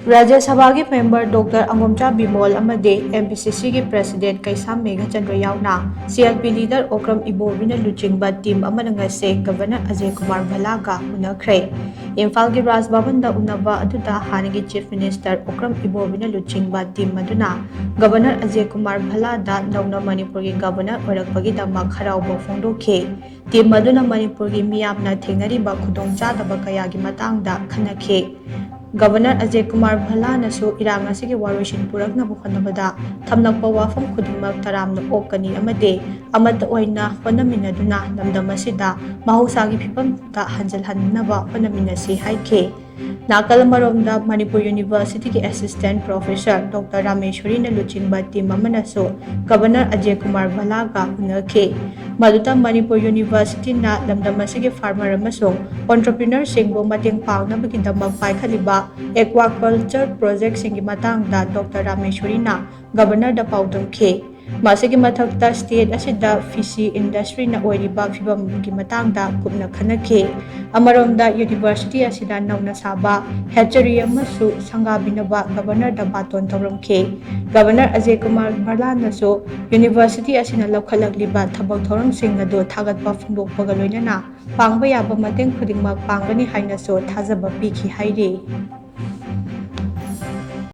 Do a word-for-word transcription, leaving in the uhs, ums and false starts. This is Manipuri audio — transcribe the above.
ꯔꯥꯖ꯭ꯌ ꯁꯚꯥꯒꯤ ꯃꯦꯝꯕꯔ ꯗꯣꯛꯇꯔ ꯑꯉꯣꯝꯆꯥ ꯕꯤꯃꯣꯜ ꯑꯃꯗꯤ M B C Cꯒꯤ ꯄ꯭ꯔꯦꯁꯤꯗꯦꯟꯠ ꯀꯩꯁꯥꯝ ꯃꯦꯘꯆꯟꯗ꯭ꯔ ꯌꯥꯎꯅ C L P leader Okram ꯏꯕꯣꯕꯤꯅ ꯂꯨꯆꯤꯡꯕ ꯇꯤꯝ ꯑꯃꯅ ꯉꯁꯤ ꯒꯚꯔꯅꯔ ꯑꯖꯌ ꯀꯨꯃꯥꯔ ꯚꯜꯂꯥꯒ ꯎꯅꯈ꯭ꯔꯦ꯫ ꯏꯝꯐꯥꯜꯒꯤ ꯔꯥꯖ ꯚꯕꯟꯗ ꯎꯅꯕ ꯑꯗꯨꯗ ꯍꯥꯟꯅꯒꯤ ꯆꯤꯐ ꯃꯤꯅꯤꯁꯇꯔ ꯑꯣꯀ꯭ꯔꯝ ꯏꯕꯣꯕꯤꯅ ꯂꯨꯆꯤꯡꯕ ꯇꯤꯝ ꯑꯗꯨꯅ ꯒꯚꯔꯅꯔ ꯑꯖꯌ ꯀꯨꯃꯥꯔ ꯚꯜꯂꯥꯗ ꯅꯧꯅ ꯃꯅꯤꯄꯨꯔꯒꯤ ꯒꯚꯔꯅꯔ ꯑꯣꯏꯔꯛꯄꯒꯤꯗꯃꯛ ꯍꯔꯥꯎꯕ ꯐꯣꯡꯗꯣꯛꯈꯤ꯫ ꯇꯤꯝ ꯑꯗꯨꯅ ꯃꯅꯤꯄꯨꯔꯒꯤ ꯃꯤꯌꯥꯝꯅ ꯊꯦꯡꯅꯔꯤꯕ ꯈꯨꯗꯣꯡꯆꯥꯗꯕ ꯀꯌꯥꯒꯤ ꯃꯇꯥꯡꯗ ꯈꯟꯅꯈꯤ꯫ ꯒꯚꯔꯅꯔ ꯑꯖꯌ ꯀꯨꯃꯥꯔ ꯚꯜꯂꯥꯅꯁꯨ ꯏꯔꯥꯡ ꯑꯁꯤꯒꯤ ꯋꯥꯔꯣꯏꯁꯤꯟ ꯄꯨꯔꯛꯅꯕ ꯍꯣꯠꯅꯕꯗ ꯊꯝꯂꯛꯄ ꯋꯥꯐꯝ ꯈꯨꯗꯤꯡꯃꯛ ꯇꯔꯥꯝꯅ ꯑꯣꯛꯀꯅꯤ ꯑꯃꯗꯤ ꯑꯃꯠꯇ ꯑꯣꯏꯅ ꯍꯣꯠꯅꯃꯤꯟꯅꯗꯨꯅ ꯂꯝꯗꯝ ꯑꯁꯤꯗ ꯃꯍꯧꯁꯥꯒꯤ ꯐꯤꯕꯝꯗ ꯍꯟꯖꯤꯜꯍꯟꯅꯕ ꯍꯣꯠꯅꯃꯤꯟꯅꯁꯤ ꯍꯥꯏꯈꯤ꯫ ꯅꯥꯀꯜ ꯑꯃꯔꯣꯝꯗ ꯃꯅꯤꯄꯨꯔ ꯌꯨꯅꯤꯚꯔꯁꯤꯇꯤꯒꯤ ꯑꯦꯁꯤꯁꯇꯦꯟꯠ ꯄ꯭ꯔꯣꯐꯦꯁꯔ ꯗꯣꯛꯇꯔ ꯔꯥꯃꯦꯁ꯭ꯋꯔꯤꯅ ꯂꯨꯆꯤꯡꯕ ꯇꯤꯝ ꯑꯃꯅꯁꯨ ꯒꯚꯔꯅꯔ ꯑꯖꯌ ꯀꯨꯃꯥꯔ ꯚꯜꯂꯥꯒ ꯎꯅꯈꯤ꯫ ꯃꯗꯨꯗ ꯃꯅꯤꯄꯨꯔ ꯌꯨꯅꯤꯚꯔꯁꯤꯇꯤꯅ ꯂꯝꯗꯝ ꯑꯁꯤꯒꯤ ꯐꯥꯔꯃꯔ ꯑꯃꯁꯨꯡ ꯑꯣꯟꯇꯔꯄ꯭ꯔꯤꯅꯔꯁꯤꯡꯕꯨ ꯃꯇꯦꯡ ꯄꯥꯡꯅꯕꯒꯤꯗꯃꯛ ꯄꯥꯏꯈꯠꯂꯤꯕ ꯑꯦꯀ꯭ꯋꯥꯀꯜꯆꯔ ꯄ꯭ꯔꯣꯖꯦꯛꯁꯤꯡꯒꯤ ꯃꯇꯥꯡꯗ ꯗꯣꯛꯇꯔ ꯔꯥꯃꯦꯁ꯭ꯋꯔꯤꯅ ꯒꯚꯔꯅꯔꯗ ꯄꯥꯎꯗꯝꯈꯤ꯫ ꯃꯁꯤꯒꯤ ꯃꯊꯛꯇ ꯁ꯭ꯇꯦꯠ ꯑꯁꯤꯗ ꯐꯤꯁꯤ ꯏꯟꯗꯁꯇ꯭ꯔꯤꯅ ꯑꯣꯏꯔꯤꯕ ꯐꯤꯕꯝꯒꯤ ꯃꯇꯥꯡꯗ ꯀꯨꯞꯅ ꯈꯟꯅꯈꯤ꯫ ꯑꯃꯔꯣꯝꯗ ꯌꯨꯅꯤꯚꯔꯁꯤꯇꯤ ꯑꯁꯤꯗ ꯅꯧꯅ ꯁꯥꯕ ꯍꯦꯆꯔꯤ ꯑꯃꯁꯨ ꯁꯪꯒꯥꯕꯤꯅꯕ ꯒꯚꯔꯅꯔꯗ ꯕꯥꯇꯣꯟ ꯇꯧꯔꯝꯈꯤ꯫ ꯒꯚꯔꯅꯔ ꯑꯖꯌ ꯀꯨꯃꯥꯔ ꯚꯜꯂꯥꯅꯁꯨ ꯌꯨꯅꯤꯚꯔꯁꯤꯇꯤ ꯑꯁꯤꯅ ꯂꯧꯈꯠꯂꯛꯂꯤꯕ ꯊꯕꯛ ꯊꯧꯔꯝꯁꯤꯡ ꯑꯗꯨ ꯊꯥꯒꯠꯄ ꯐꯣꯡꯗꯣꯛꯄꯒ ꯂꯣꯏꯅꯅ ꯄꯥꯡꯕ ꯌꯥꯕ ꯃꯇꯦꯡ ꯈꯨꯗꯤꯡꯃꯛ ꯄꯥꯡꯒꯅꯤ ꯍꯥꯏꯅꯁꯨ ꯊꯥꯖꯕ ꯄꯤꯈꯤ ꯍꯥꯏꯔꯤ꯫